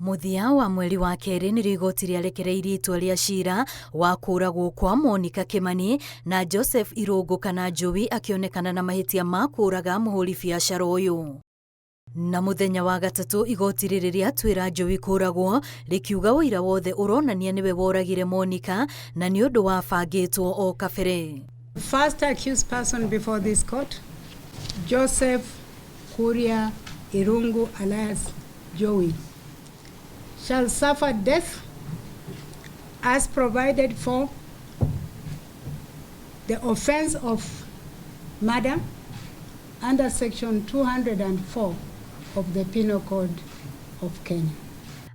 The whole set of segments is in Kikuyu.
Mũthia wa mweri wa kerĩ nĩrĩo igoti rĩarekereirie itua rĩa cira wa kũragwo kwa Monica Kimani na Joseph Irũngũ kana Jowie akĩonekana na mahĩtia ma kũraga mũhũri biacara ũyũ. Na mũthenya wa gatatũ igoti rĩrĩ rĩatuĩra Jowie kũragwo rĩkiuga ũira wothe ũronania nĩwe woragire Monica na nĩ ũndũ wabangĩtwo o kabere. First accused person before this court, Joseph Kuria Irungu alias Jowie, shall suffer death as provided for the offense of murder under section 204 of the Penal Code of Kenya.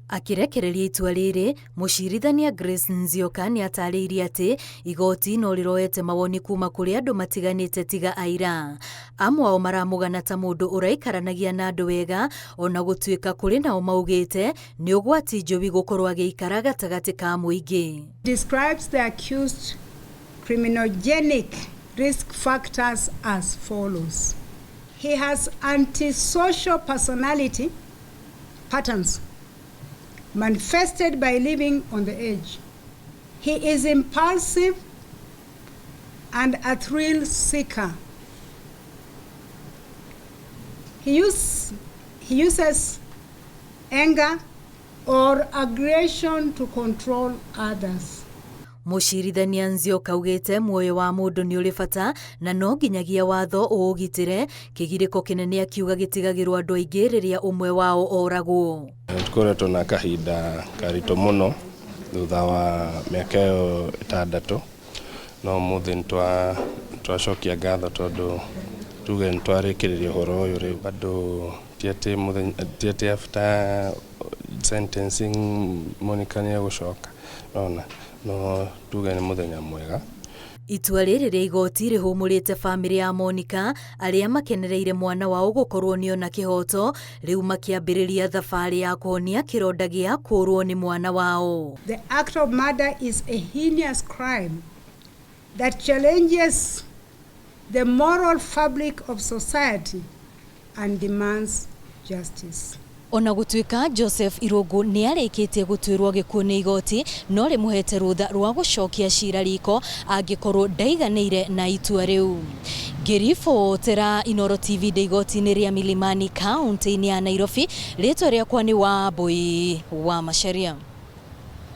Akĩrekereria itua rĩrĩ, mũcirithania Grace Nzioka nĩ atarĩirie atĩ igoti no rĩroete mawoni kuma kũrĩ andũ matiganĩte tiga aira. Amwe ao maramũgana ta mũndũ ũraikaranagia na andũ wega ona gũtuĩka kũrĩ nao maugĩte nĩ ũgwati Jowie gũkorwo agĩikara gatagatĩ ka mũingĩ. Describes the accused criminogenic risk factors as follows. He has antisocial personality patterns manifested by living on the edge. He is impulsive and a thrill seeker. He uses anger or aggression to control others. Mũcirithania Nzioka augĩte muoyo wa mũndũ nĩ ũrĩ bata na no nginyagia watho ũũgitĩre. Kĩgirĩko kĩnene akiuga gĩtigagĩrwo andũ aingĩ rĩrĩa ũmwe wao oragwo. Tũkoretwo na kahinda karitũ mũno thutha wa mĩaka ĩyo 6, no ũmũthĩ nĩ twacokia ngatho tondũ tuge nĩ twarĩkĩrĩria ũhoro ũyũ rĩu. Bado ti atĩ mũthenya, ti atĩ after sentencing Monica nĩ egũcoka, nona no tuge nĩ mũthenya mwega. Itua rĩrĩ rĩa igoti rĩhũmũrĩte bamĩrĩ ya Monica arĩa makenereire mwana wao gũkorwo nĩona kĩhoto, rĩu makĩambĩrĩria thabarĩ ya kũhonia kĩronda gĩa kũrwo nĩ mwana wao. The act of murder is a heinous crime that challenges the moral fabric of society and demands justice. Ona gũtuĩka Joseph Irũngũ nĩ arĩkĩtie gũtuĩrwo gĩkuũ nĩ igoti, no rĩmũhete rũtha rwa gũcokia cira riko angĩkorwo ndaiganĩire na itua rĩu. Ngĩribotera Inooro TV ndĩ igoti-inĩ rĩa Milimani kaunti-inĩ ya Nairobi, rĩtwa rĩakwa nĩ Wambui wa Macharia.